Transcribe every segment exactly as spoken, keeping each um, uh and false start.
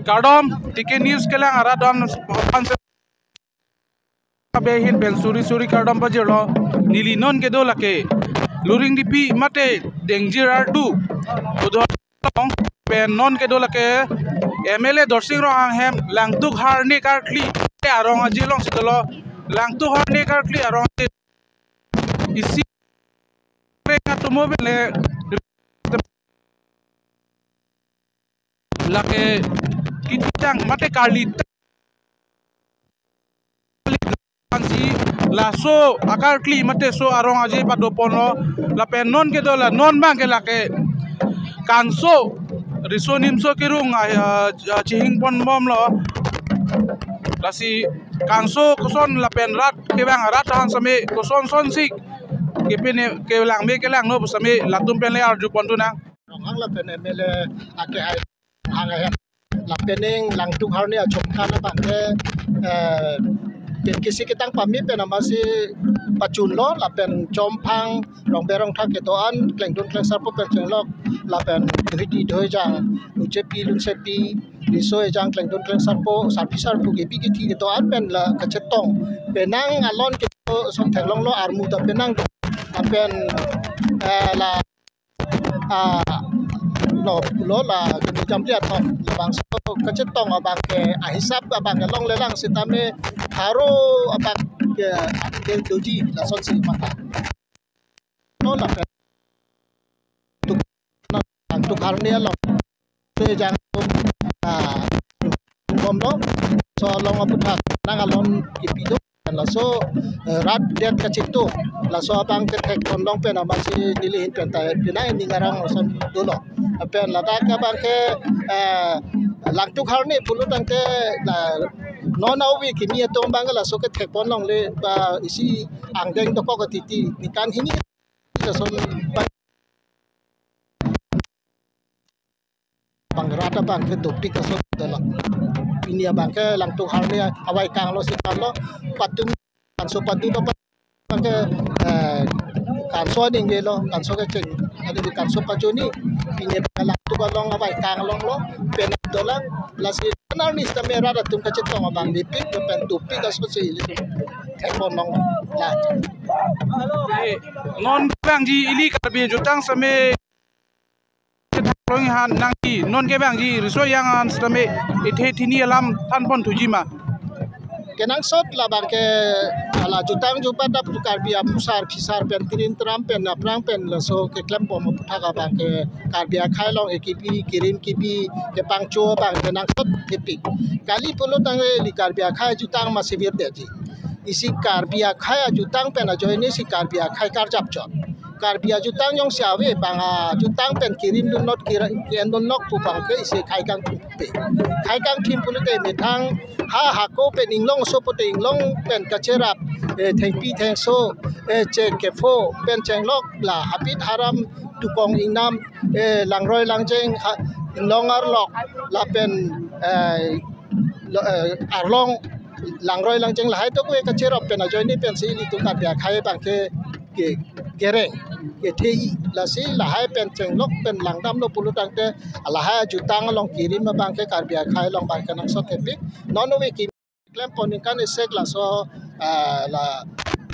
Kardom, T K News kelang arat don. Abe ahin pen suri suri kardom pajirlo. Neli non kedo lake Luringdipi mate Dengjir artu. Udo pen non kedo lake M L A Dorsing Ronghang hem Langtuk Harne karkli arong aje alongsi dolo. Langtuk Harne karkli arong aje isi peng atumo bele lake kiti tang mate karli ansi laso akarkli mate so arong aje padoponlo. Lapen non kedo la non abangke lake kanso riso nimso kerung a, a, a, chihing ponbomlo. Lasi kanso koson lapen rat kevang rat han same koson son sik kepine kelang me kelangno same latum pen le arju pon tunang. Ronghang lapen M L A ake hai hang ahem. Lapen ning Langtuk Harne achomkan abangke, eh, pen kisi ketang pame pen amatsi pachunlo lapen chomphang rongbe rongthak kedo-an klengdun klengsarpo pen chenglok lapen dhoidi dhoijang uchepi lunsepi riso ejang klengdun klengsarpo sarpi sarpo kebi kethi kedo-an pen la kachetong penang alon kedo som theklonglo armu ta penang lapen, eh, la ah, lo, lo la kini jam dia tong labangso kachetong abangke ahisap abangke longle lang sitame haro abangke ke doji lasonsi mata. Lo lapen tuk, Langtuk Harne along so ejang, ah, bomlo so along aputhak nang alon kipi do. Laso, eh, rat det kachingtu. Laso abangke thekponlong pen amatsi neli ahin pen ta pina ning arang ason dolo. Lapen ladak abangke, eh, Langtuk Harne pulo tangte la non ave kimi atum abangke laso kethekponlongle ba isi angdeng dokok atiti nikan hini lason abang rat abangke dopik ason dolo. Pini abangke Langtuk Harne avaikanglo si kanlo patum kanso patum abangke, eh, kanso aning velo kanso kecheng aning kanso pajoni pini abangke Langtuk along avaikang longlo pen dolang lasi nar ni sitame rat atum kachetong abang dopik pen dopik asonsi ili thekponlong la. Eh, non abangji ili Karbi ajutang same kethaklong han nangji non ke abangji riso ejang an sitame ethe thini alam thanpon thuji ma. Kenangsot labangke hala jutang jubat ap Karbi aphusar phisar pen trin tram pen aphrang pen laso keklembom aputhak abangke Karbi akhei along ekipi kirim kipi kepangcho abang kenangsot kepik. Kali pulo tangte ili Karbi akhei ajutang masi virdetji. Isi Karbi akhei ajutang pen ajoine si Karbi akhei karjap chot. Karbi ajutang jongsi ave abang ajutang pen kirim dun not kira-, kian dun nok pu abangke isi khei kangthim pe. Khei kangthim pulote methang ha hako pen inglong aso pute inglong pen kacherap, eh, thengpi thengso, eh, cheng kepho pen chenglok la hapit haram tukong ingnam, eh, langroi langjeng ha, inglong arlok lapen, eh, lo, eh, arlong langroi langjeng lahai tokve kacherap pen ajoine pensi ilitum Karbi akhei abangke ke kereng kethei lasi lahai pen chenglok pen langdamlo pulo tangte lahai ajutang along kirim abangke Karbi akhei along abangke nangsot kepik non ave ki klempon ningkan esek laso, ah, la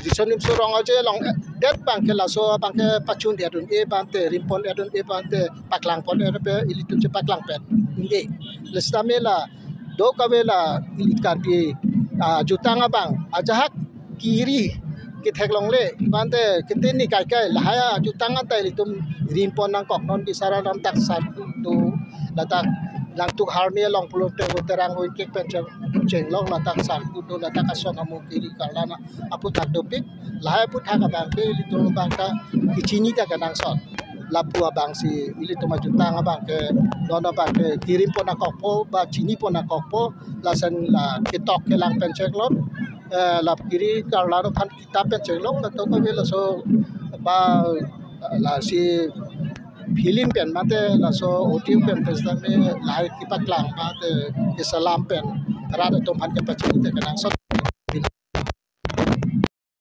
riso nimso rong aje along, eh, det abangke laso abangke pachun dia dun e abangte rimpon dia dun e abangte paklangpon dia dun pe ilitum chepaklang pen. Inde. Lesitame la do kave la ili Karbi, ah, jutang abang ajahak kiri ketheklongle abangte ketini kaikai lahai ajutang anta ilitum rimpon nangkok non di sara ram tak sar tu ladak Langtuk arni along pulote vo Terang ingkik pen cheng, chenglok ladak sangkut do, ladak ason amung kiri karlana aphuthak dopik. Lahai aphuthak abang ke ilitum abang ta kechini ta kenangsot. Lapu abang si ilitum ajutang abang ke, non abang ke kirimpon akokpo ba chinipon akokpo, lason la ketok kelang pen cheklot. Eh, la kiri karlana aphan kita pen cheklok, latum kave laso ba, lasi film pen mate laso audio pen pen sitame lahai kepaklang mate kesalam pen rat atum aphan kepachini te kenangsot.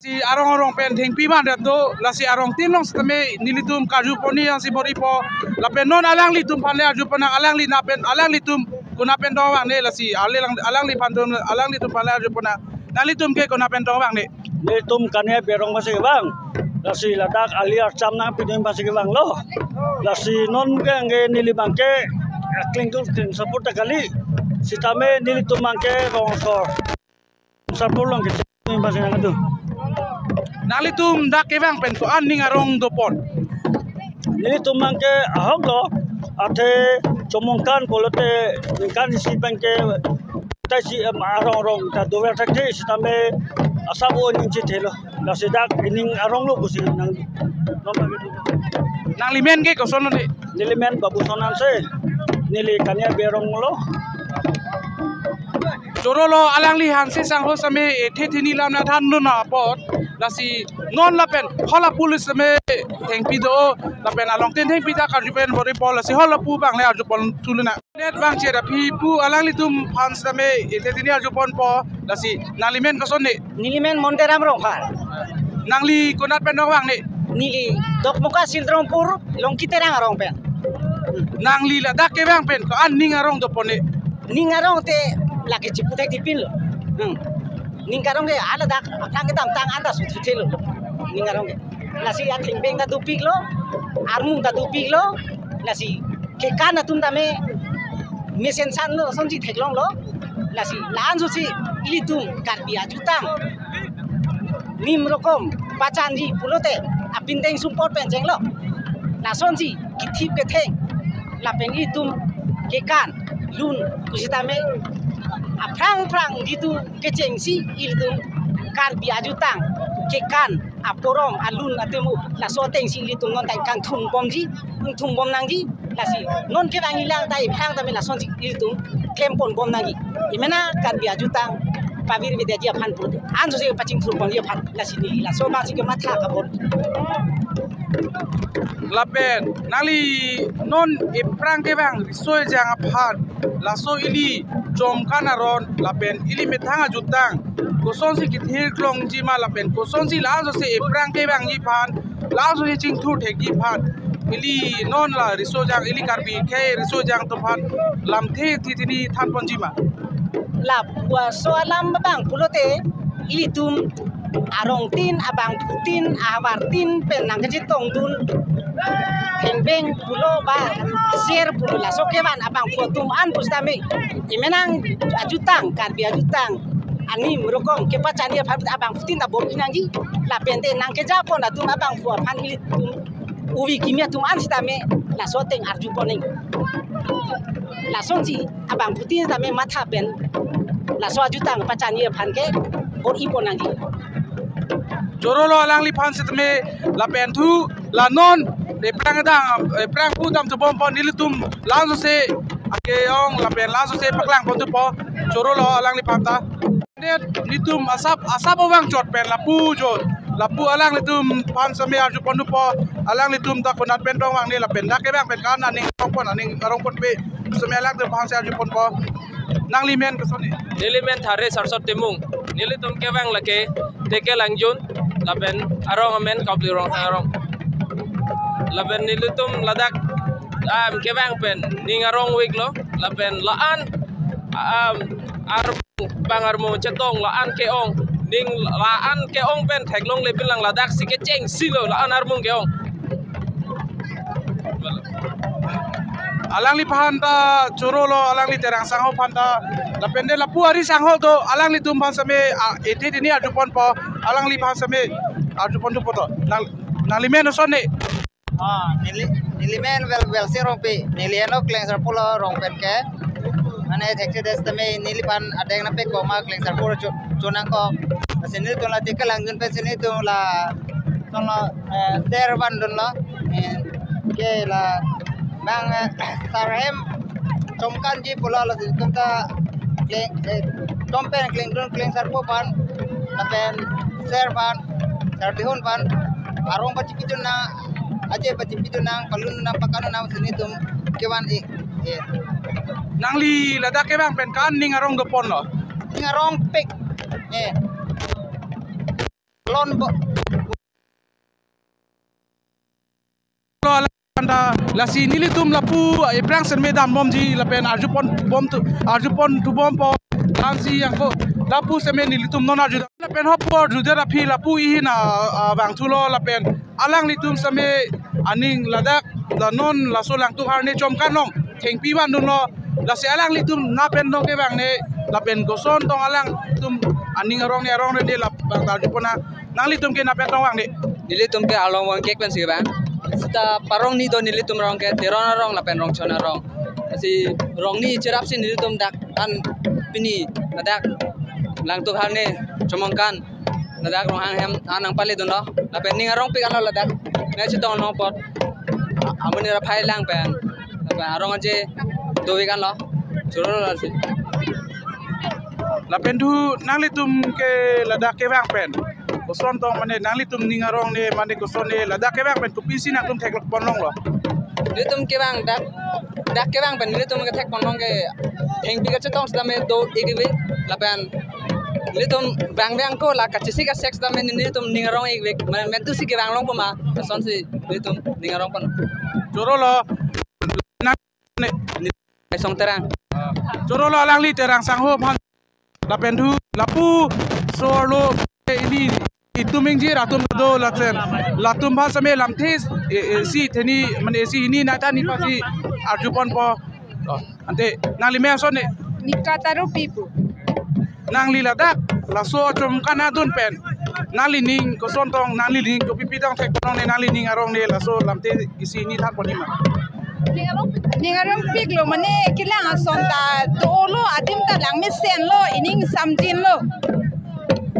Si arong arong pen thengpi man rat do, lasi arong tin along sitame nelitum karju pon ni yang si bor-ipo, lapen non alanglitum aphan le arju pon nang, alangli na pen, alanglitum konat pen dong vangne, lasi ale lang, alangliphan atum, alanglitum aphan le arju pon nang. Nanglitum ke konat pen dong vangne? Nelitum Kania Berong aphansi kevang. Lasi ladak ali archam nangpidun aphansi kevanglo. Lasi non ke angke neli abang ke klingdul klingsapo ta kali. Sitame nelitum abang ke rong asor, sapor along kechini aphansi nangtum. Nanglitum dak kevang pen ko-an ning arong dopon? Nelitum abang ke ahok lo, athe chomongkan pulote ningkan isi abang ke tai si, em, arong arong ta dover thakji, sitame asap o ning chithelo. Lasi dak ining arong lo pusi nang, non abang ke. Nanglimen ke kosonlo ne? Nelimen Babu Sonam se, neli Kania Berong lo. Choro lo, alangli aphansi sangho sitame ethe thini lam nangthan dun apot, lasi non lapen halapu le sitame thengpi do, lapen along tin thengpi ta karju pen bor-ipo, lasi halapu abang le arju pon thu lonang. Net abang cheraphi pu, alanglitum aphan sitame ethe thini arju ponpo, lasi nanglimen kosonne? Nelimen Monteram Rongphar. Nangli konat pen dong vangne? Neli Dokmoka Sildrongpur, Longki Terang arong pen. Nangli ladak kevang pen ko-an ning arong dopon ne? Ning arong te lake chipu thekthipinlo. Hmm. Ning arong ke haladak aphrang kedamtang anta suthithelo. Ning arong ke. Lasi athengpeng ta dopiklo, armung ta dopiklo, lasi kekan atum tame mesen sanlo, sonsi theklonglo. Lasi la-an sosi ilitum Karbi ajutang nim rokom pachanji pulote apinteng sumpot pen chenglok. Lasonsi kethip ketheng lapen ilitum kekan lun pusitame aphrang phrang jitu kechengsi ilitum Karbi ajutang kekan aporong alun atemu laso atengsi ilitum non ta kangthum bomji, kangthum bom nangji. Lasi non kevang ilang ta iphrang tame lasonsi ilitum klem pon bom nangji. Imena Karbi ajutang pavirvedeji aphan pulote ansosi pachingthur bomji aphan, lasi neli laso abangsi kematha kabor. Lapen nangli non iphrang kevang riso ejang aphan, laso ili chomkan aron lapen ili methang ajutang kosonsi kethir klongji ma, lapen kosonsi la-an sosi iphrang kevangji aphan la-an sosi chingthur thekji aphan, ili non la riso ejang, ili Karbi akhei riso ejang atum aphan lamthe thi thini than ponji ma? Lapuaso alam abang pulote ilitum arong tin, abangphu tin, ahavar tin pen nangkachetong dun. Thengpeng pulo ba ser pulo, laso kevan abangphu atum an pusitame imenang ajutang, Karbi ajutang anim rokom kepachani aphan abangphu tin ta bor-i nangji. Lapen te nangkejapon atum abangphu aphan ilitum uvi kimi atum an sitame laso ateng arju pon nang. Lasonsi abangphu tin tame matha pen laso ajutang pachani aphan ke bor-i pon nangji. Choro lo alangliphan sitame lapen thu la non iphrang dang, iphrang pu dam tubom pon nelitum la-an sosi ake-ong lapen la-an sosi paklang pon thupo. Choro lo alangliphan ta. Net nelitum asap, asap ovang chot pen lapu jo, lapu alanglitum aphan sitame arju pon thupo, alanglitum ta konat pen dong vangne lapen dak kevang pen ko-an aning arong pon, aning arong ponpe sitame alangtum aphansi arju ponpo. Nanglimen kosonne? Nelimen Thare Sarsot Timung. Nelitum kevang lake Teke Langjun, lapen arong amen Kaupli Rongthang arong. Lapen nelitum ladak, am, kevang pen ning arong week lo, lapen la-an, am, ar bang armung chetong la-an ke-ong, ning la-an ke-ong pen theklongle pinlang, ladaksi kechengsi lo la-an armung ke-ong. Alangliphan ta choro lo, alangli Terang sangho aphan ta, lapen de lapu ari sangho do, alanglitum aphan sitame, a, ethe thini arju ponpo, alangliphan sitame arju pon thupo to. Nang, nanglimen kosonne? Ah, neli, nelimen Wel, Welsing Rongpi, neli heno Klengsar pulo arong pen ke. Nai thekche des tame neliphan adeng nangpekok ma Klengsarpo cho-, chonangkok. Lasi nelitum la ticket lang jun pen si nelitum la, tong lo, eh, ser van dunlo. Eh, ke la bang, eh, sar hem chomkanji pulo, lasi nelitum ta kleng, eh, chom pen klengdun Klengsarpo aphan, lapen ser aphan, ser bihun aphan, arong pachipidun nang, aje pachipidun nang, palun nang, pakanu nang, si nelitum kevan-ik. Eh. Nangli ladak kevang pen ko-an ning arong doponlo? Ning arongpik. Eh. Lon bo. Lo ala anta lasi nelitum lapu aphrang setame dambomji lapen arjupon bom thu, arjupon thubompo. Damsi ako lapu setame nelitum non arju. Lapen hopu arjudet aphi lapu ihin a, a, vangthulo lapen alanglitum setame aning ladak la non laso Langtuk Harne chomkan along thengpi vandunlo. Lasi alanglitum nangpetong kevangne lapen koson tong alangtum aning arong ne arong ne lap bang ta arjupon nang. Nanglitum ke nangpetong vangne? Nelitum ke arlong vangkek pensi kevang. Seta parong ni do nelitum arong ke, Teron arong lapen Rongchon arong. Lasi rong ni cherapsi nelitum dak an pini ladak Langtuk Harne chomangkan. Ladak Ronghang hem an nangpale dunlo. Lapen ning arongpik anlo ladak. Ne chetong nong apot. A-, amonit ra phai lang pen. Lapen arong aje dovik anlo. Choro lasi. Lapen thu nanglitum ke ladak kevang pen koson tong mane nanglitum ning arong ne mane koson ne ladak kevang pen kopisi nangtum theklok pon longlo? Nelitum kevang dak, dak kevang pen nelitum kethek pon long ke thengpi kachetong setame do-ik ave lapen nelitum vang vang ko la kachisi kachek setame nelitum ning arong-ik ave, mane mentu si kevang longpo ma, kosonsi nelitum ning arong pon. Choro lo. Nang ne. Isong Terang. Choro lo alangli Terang sangho aphan. Lapen thu lapu so-arlo ili itum ingjir atum do lasen. Latum aphan setame lamthe, eh, eh, isi theni mane isi hini nangthan ni pasi arjuponpo. Oh, ante nangli men ason ne? Nika Tarupi pu. Nangli ladak laso chomkan adun pen nanglining koson tong, nanglining kopipi tong thek tong ne, nanglining arong ne laso lamthe isi hini thanpon ima? Ning arongpiklo mane kelang ason ta dolo, adim ta langmesenlo, ining samjinlo.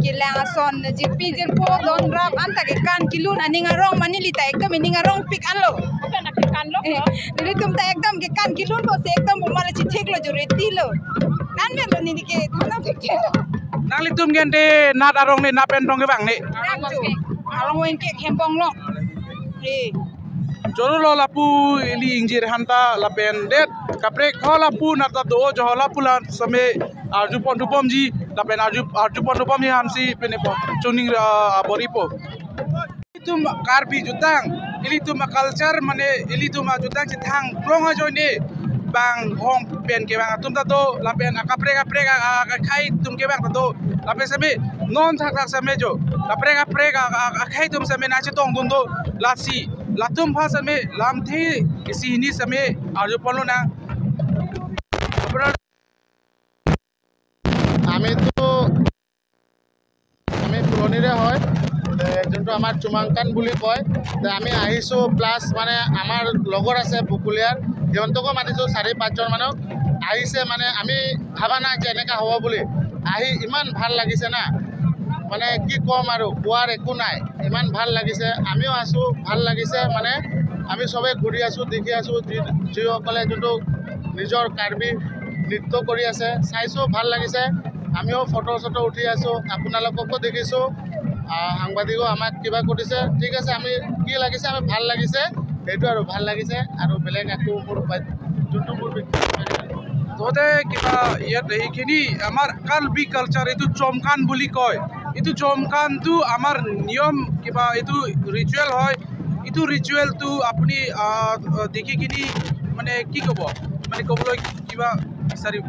Kelang ason jirpi jirpo don rap anta kekan kelun aning arong mane neli ta ekdom ining arongpik anlo. Kan kekan lo. Eh, nelitum ta ekdom kekan kelun bo se ekdom bo mala chitheklo jore tilo. Nan melo neli ke thana pik thelo. Nanglitum gente nat arong ne nangpetong kevang ne? Dak jo. Arong vangkek hempong lo. Eh. Choro lo lapu ili ingjir aphanta lapen det kaprek ho lapu nat ta do jo ho lapu la setame arjupon thubomji lapen arju, arjupon thubomji aphansi pine po chuning ra aboripo. Ilitum Karbi jutang, ilitum a-culture mane ilitum ajutang chethang plong ajoine bang hong pen kevang atum ta do, lapen akaprek kaprek a, a, akhei atum kevang ta do, lapen setame non thakthak setame jo kaprek kaprek a, a, akhei atum setame nangchetongdun do, lasi latum aphan setame lamthe isi hini setame arjupon lonang. আমিতো, আমি ফুলনিৰে হয়, তে যোনটো আমাৰ চুমাংকান বুলি কয়। তে আমি আহিছোঁ, প্লাছ মানে আমাৰ লগৰ আছে বকুলীয়াৰ, সিহঁতকো মাতিছোঁ, চাৰি পাঁচজন মানুহ আহিছে। মানে আমি ভাবা নাই যে এনেকা হ'ব বুলি, আহি ইমান ভাল লাগিছে না, মানে কি ক'ম আৰু, কোৱাৰ একো নাই, ইমান ভাল লাগিছে। আমিও আছোঁ, ভাল লাগিছে। মানে আমি সবে ঘূৰি আছোঁ, দেখি আছোঁ, যি যিসকলে যোনটো নিজৰ কাৰ্বি নৃত্য কৰি আছে, চাইছোঁ, ভাল লাগিছে। আমিও ফটো চটো উঠি আছোঁ, আপোনালোককো দেখিছোঁ। আহ, সাংবাদিকেও আমাক কিবা কৰিছে, ঠিক আছে। আমি কি লাগিছে, আমি ভাল লাগিছে, সেইটো আৰু ভাল লাগিছে। আৰু বেলেগ একো মোৰ বা-, যোনটো মোৰ ব্যক্তিগত। Tode kiba iyat hini amar Karbi culture, itum chomkan বুলি কয়। Itum chomkan tu amar নিয়ম, kiba itum ritual হয়। Itum ritual tu আপুনি, আহ, দেখি কিনি মানে কি ক'ব? মানে ক'বলৈ কিবা বিচাৰিব?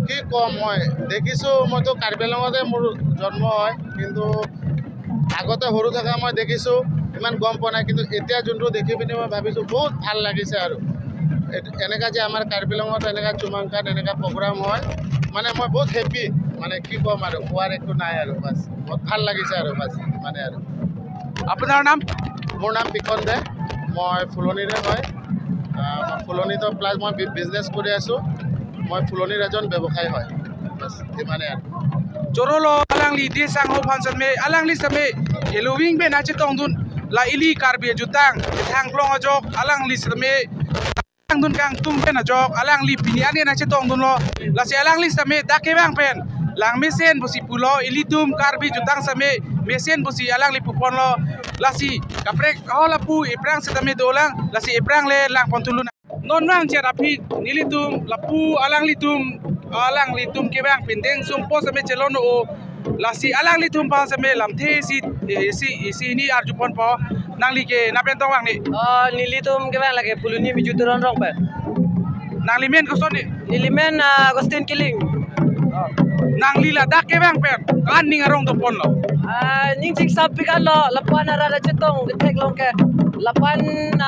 কি ক'ম মই? দেখিছোঁ, মইতো কাৰ্বি আংলঙতে মোৰ জন্ম হয়, কিন্তু আগতে সৰু থকা মই দেখিছোঁ, ইমান গম পোৱা নাই, কিন্তু এতিয়া যোনটো দেখি পিনি মই ভাবিছোঁ বহুত ভাল লাগিছে আৰু। এ-, এনেকা যে আমাৰ কাৰ্বি আংলঙত এনেকা চুমাংকান, এনেকা প্ৰগ্ৰাম হয়, মানে মই বহুত হেপী, মানে কি ক'ম আৰু, কোৱাৰ একো নাই আৰু, বাছ বহুত ভাল লাগিছে আৰু, বাছ ইমানে আৰু। আপোনাৰ নাম? মোৰ নাম পিকন দে, মই ফুলনিৰে হয়। আহ, মই ফুলনিতো প্লাছ মই বি-, বিজনেছ কৰি আছোঁ। মই ফুলনি ৰাজন, ব্যৱসায়ী হয়। বাছ, ইমানে আৰু। Choro lo alangli Desangho aphan sitame, alangli sitame, Halloween pen nangchetongdun, la ili Karbi ajutang, thangklong ajok, alangli sitame, tangdun kangtung pen ajok, alangli pini ani nangchetongdunlo, lasi alangli sitame dak kevang pen, lang mesen pusi pulo, ilitum Karbi ajutang sitame, mesen pusi alangli puponlo, lasi kaprek ahol apu ephrang sitame dolang, lasi ephrang le langpon tulun. Non vang chet aphi nelitum lapu alanglitum, alanglitum kevang pen deng sumpo sitame chelon o. Lasi alanglitum aphan sitame lamthe isi, isi, isi hini arjuponpo. Nangli ke na pen tong vang ni? Oh, nelitum kevang lake Phuloni Miju Teron rong pen. Nangli men koson ni? Neli men, ah, Augustine Killing. Nangli ladak kevang pen, ko-an ning arong doponlo? Ah, ning chingsap pik anlo, lapu-an arat chetong theklong ke. Lapu-an,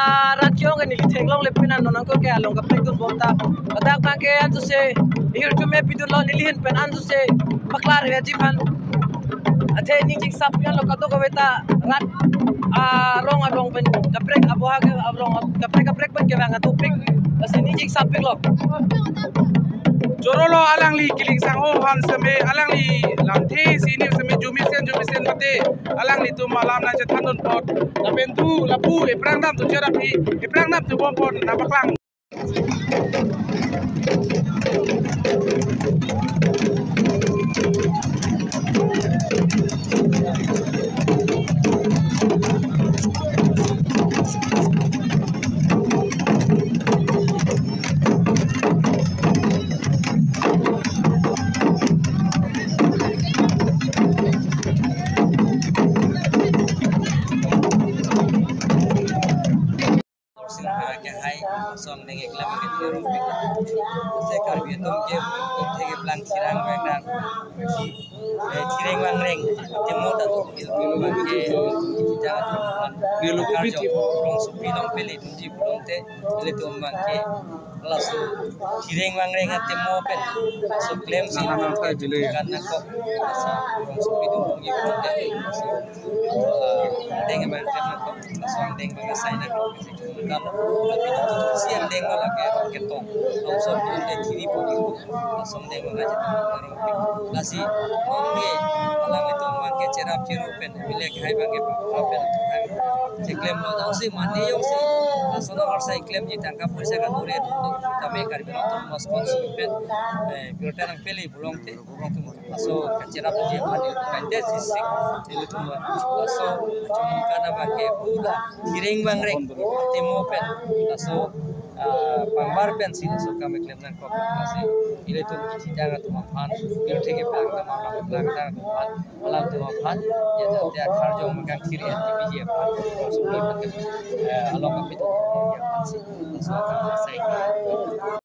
ah, arat ke-ong ke neli theklongle pin an non angko ke along kaprek dunbom ta. Ladak abang ke ansose, hirjume pidunlo neli ahin pen ansose, paklar ya jipan. Athe ning chingsap pik anlo kadokave ta rat, ah, arong arong pen kaprek aboha ke arong kaprek kaprek pen kevang atupik. Lasi ning chingsap piklo. Choro lo alangli Killing Sangho aphan sitame, alangli lamthe isi ni sitame, jumisen jumisen mate, alanglitum alam nangchethandun apot, lapen tu lapu ephrang damthu chet aphi, ephrang damthu bompo, nangpaklang. Singha ke hai song deng eklam ke tiro. Se Karbi atum ke, ke thek ke plang thirang vangdang. Eh, thireng vangreng. Temo ta tu pil pil vang ke. Jang atum phan. Nelu ke karjo. Piti. Rongsopi nangpeli dunji pulote. Ilitum vang ke. Laso thireng vangreng atemo pen. Laso klemsi. Nang nang kai jile. Kan nangkok. Laso rongsopi dunji pulote. Laso, ah, deng vang kan nangkok. Laso angdeng vang asai nangkok. Kan, tapi itu si angdeng vang lake ketong. Laso pun ke kiri pun itu. Laso angdeng vang aja. Lasi, nonke, alanglitum vang ke cherap cheru pen, bilek hai vang ke pa pen. Cheklem lo, jongsi mane jongsi, laso no harsa klemji tangka poisa kadure atum do, tame Karbi Anglong Autonomous Council pen, eh, birta nangpeli pulote, laso kacherap ji aphan, kante sisik, ilitum, laso, chumkana vang ke, pura, thireng vangreng, temo pen, laso, ah, pangbar pensi laso kam keklem nangkok, lasi ilitum kichijang atum aphan, pirthe keplang atum aphan, langdang atum aphan, alanglitum aphan, ya, ja, ja, karjong manggang kiri N T P G aphan, laso, eh, along kapit atum aphan si, laso kam sai.